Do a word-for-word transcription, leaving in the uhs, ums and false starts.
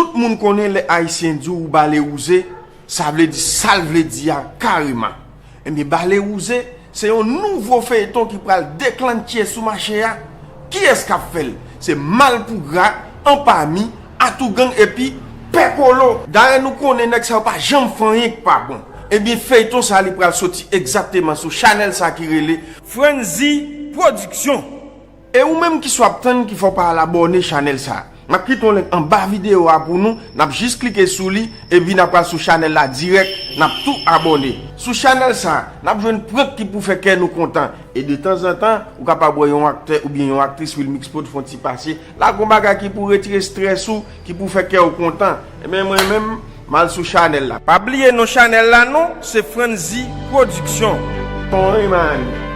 Tout moun konnen lè Ayisyen di w bale wouze, sa vle di sa l vle di a kareman. Ebyen, bale wouze se yon nouvo feyton ki pral deklantye sou mache a. Kiyès k ap fè l? Se Malpougra, Anpami, Atougang epi Pè Kolo. Dayè, nou konnen nèg sa yo pa janm fè anyen k pa bon. Ebyen, feyton sa li pral soti egzakteman sou chanèl sa ki rele Frannzy Production. E ou menm ki sou ap tann ki fè w pa al abòne chanèl sa, m ap kite yon link anba videyo a pou nou, n ap jis klike sou li, epi n ap pral sou chanèl la dirèk, n ap tou abòne. Sou chanèl sa, n ap jwenn prank ki pou fè kè nou kontan. E de tanzantan, ou kapab wè yon aktè oubyen yon aktris Wilmix Prod fè yon ti pase, lage yon bagay ki pou retire estrès ou, ki pou fè kè w kontan. Ebyen, mwen menm, m al sou chanèl la. Pa bliye non chanèl la non, se Frannzy Production. Ton Emani.